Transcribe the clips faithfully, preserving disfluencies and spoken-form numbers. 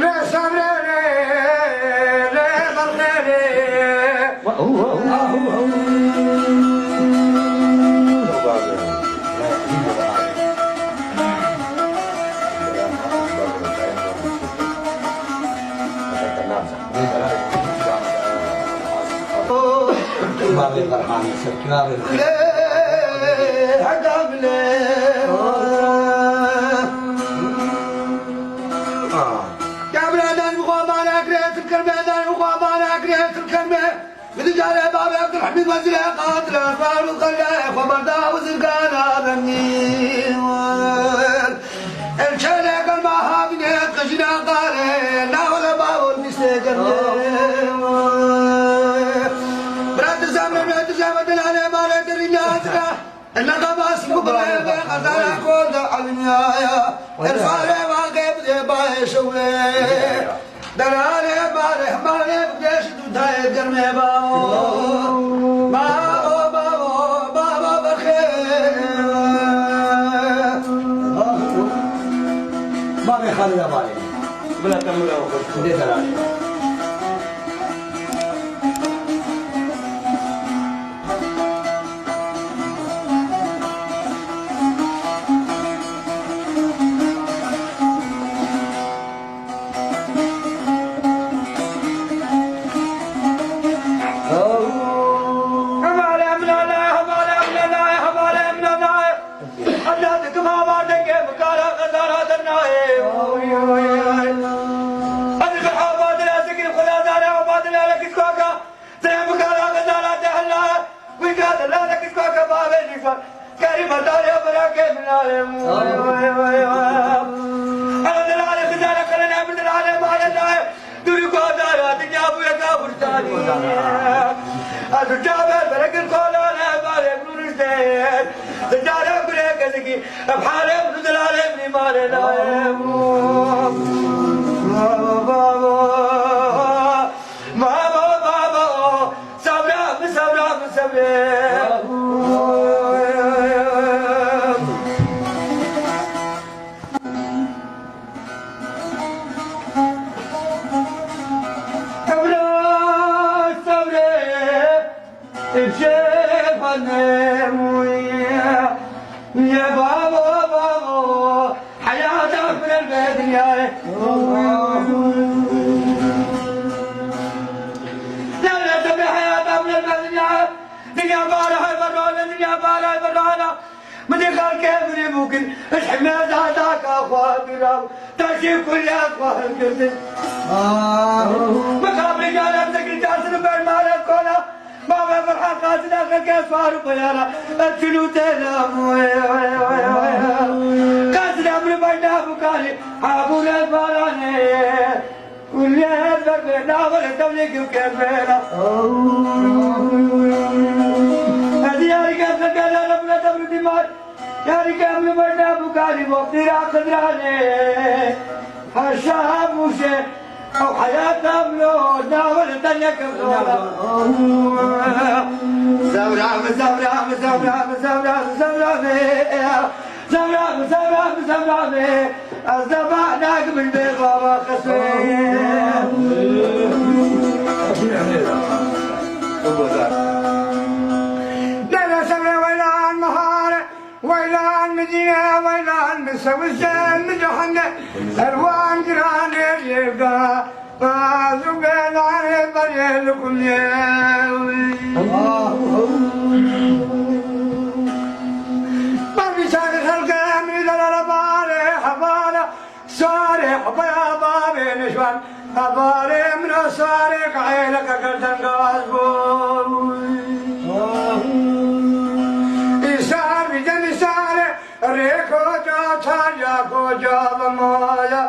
Rê sebrê rê, rê berxê rê. Bavê Ferhanê, ser çavê. Lê heda bilê. Ya biradan, xwe mane kirê, til kerme, dan xwe mane kirê, til kerme. Min carê bavê Abdulhamîd Wezîrê qatil, xwar û xelê, xwe berda û zirgana bemî. Erçele germa havînê qijîna qarê, lawele bavol bîstê germê. Bira dizem re, dizem dilanê mare dirîna zira. Ena da bas bu bire be qazara konda almiyaya. Erfare va ge bide baye şewe. Derane bare mare bide şu dudayê germê bavo. Bavo, bavo, bavo berxê. Bavê Xalida Barê. Bila temura xwe. Dê derane. Evladim, kim havardeke, bikara qezara dernayê. Oy, oy, oy. Hadi bir havardine, zikir Xweda zare, havardine, lekis kaka. Te bikara qezara te hella. Wî ka delale kişka ke bavê nîşan. Kerî merdalê bira ke minale. Oy, oy, oy, oy. Ana delale xizale qelene min delale male daye. Duri kodara dinya bu yaka burtani. Azu çabe berekir kolane bare nurişte. Dare bire keziki. Em hale bu delale min male daye. Baba, baba. Baba, baba, sabra, sabra, sabra. Sabra, sabra, şefane muya. Ya babo, babo, heyata min el be dinyayê. Lewle te be heyata min el be dinyayê. Dinya bara hay barana, dinya bara hay barana. Min de xalke min ê bûkin, ez himeza daka xwe birav. Taşê kulya xwe hilgirtin. Min xabrê gala sekretersin ber mala kola. Bavê Ferhan qasida xelkê swar û peyara. Ev çil û têla. Qasida min baş nabû karî. Habûre baranê. Kuliyet ber bê navê tevlî kim kemêna. Ez yarî ke xelkê la rebûne tevlî dîmar. Yarî ke min baş nabû karî. Wextî ra qidranê. Her şev û şê. Ew heyata min o, navê li te yekim dola. Zewra min, zewra min, zewra min, zewra min, zewra min. Zewra min, zewra min, zewra min. Ez de ba nak min bê baba qismê. Nere semre weylan mahare. Weylan min dîne, weylan min sewise, min cehende, erwan giranê lêvda, baz û belanê berê li kumyê. Bar bî çaxê xelke min delala barê hevara, Sarê hepaya bavê nişwan, hevalê min a sarê qeyleke kertengaz bû. Îsar bî demî sarê, rê koca, tarya koca ve maya,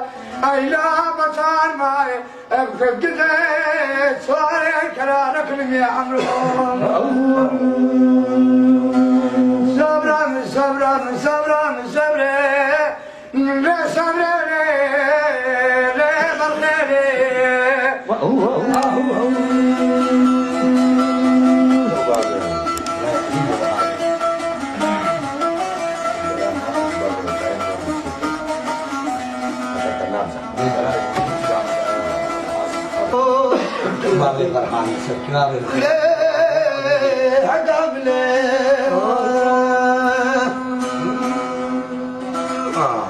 eyla betar mayê, ev gide sarê kerarek li mê emro. Sabran, sabran, sabran, sabre. Rê sebre rê, rê berxê rê. Bavê Ferhanê, ser çavê. Lê, hega bilê. Ah.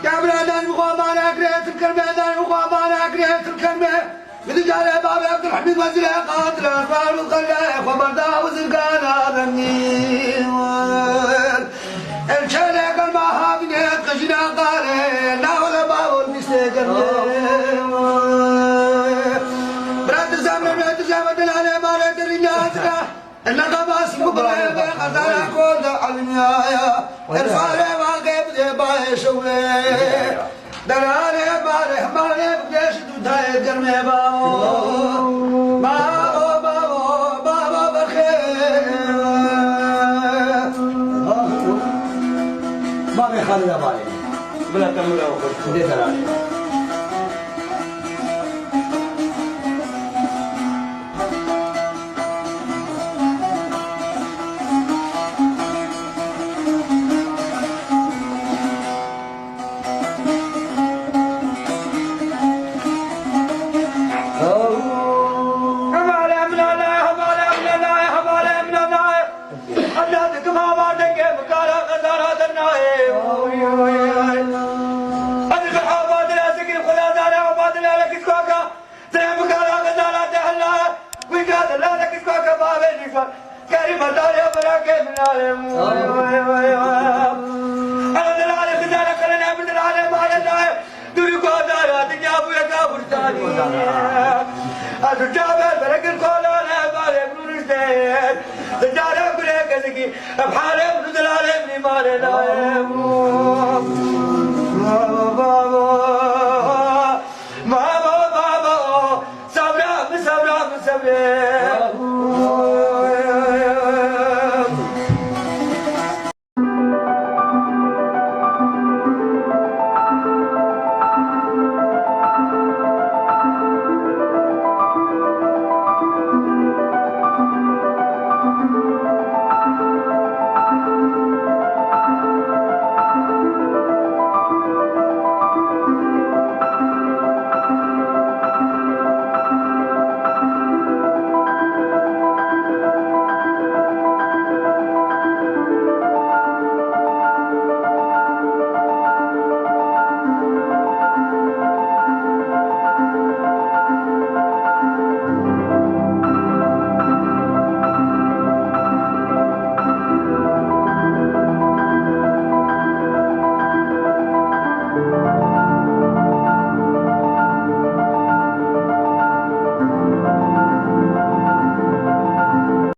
Ya birader, bu xwe mane kirê, tu kirmê, der bu xwe mane kirê, tu kirmê. Bi du carê bavê Abdulhamîd Wezîrê Qadir Akbar û Qelê xwe berda û zirgana rengî. El çele germa havînê qijîna qarê, navele bavol mîstê germê. Bira tu zemre, bira tu zemre, dilanê mare dirinya zira. Ene qebas bu bire ve qezara kol da almiyaya. El fare va geb de baye şewê. Derane bare mare bu deş du dayê germê bavo. Bavo, bavo, bavo berxê. Bavê Xalida Balê. Bila te mira xwe. Dê derane. Sabra, sabra, sabra.